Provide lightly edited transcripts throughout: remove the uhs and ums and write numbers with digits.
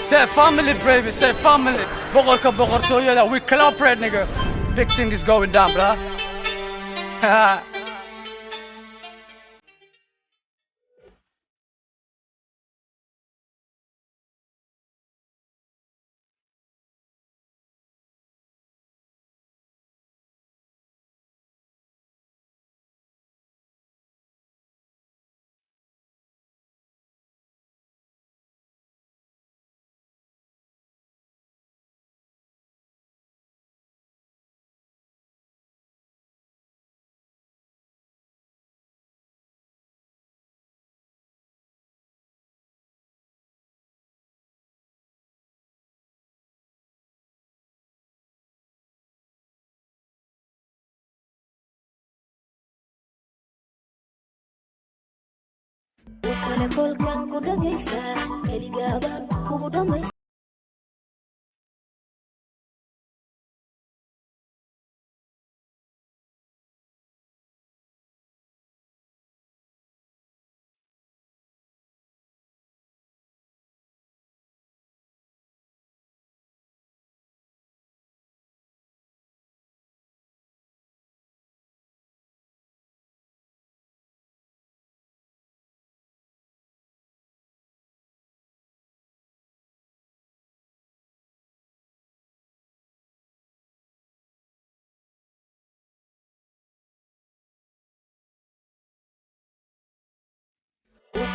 Say family, baby, say family. Boqorka boqortooyada, we collaborate, nigga. Big thing is going down, bro. Kale kolkaan ku dhagaystaa keligaaba kugu dhammaysta.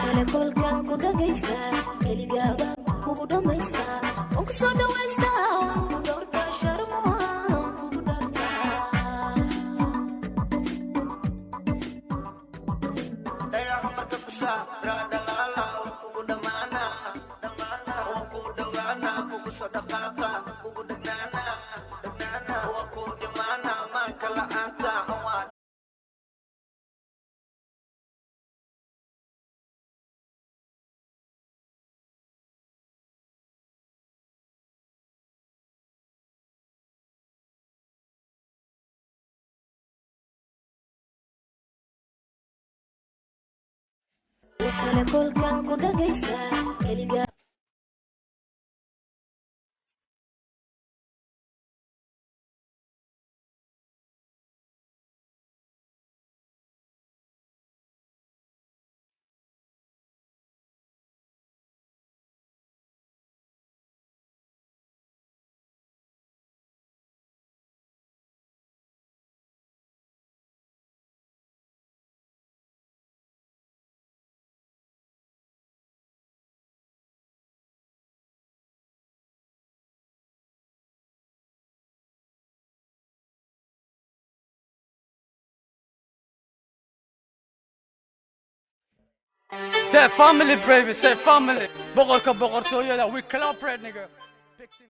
Kale kolkaan ku dhagaystaa keligaaba kugu dhammaystaa oo ku soo dhawaystaa waan ku dhowrtaa sharma waan kugu dhartaa. Dayaxa marka ku saara dhalaala waa kugu dhammaana dhammaana waa kugu dhowaana kugu soo dhaqaaqa kugu dhegnaana dhegnaana waa ku imaana maanka la'aanta waa. Kale kolkaan ku dhagaystaa keligaa. Say family, baby, say family. Boqorka boqortooyada, we collaborate, nigga. Big thing.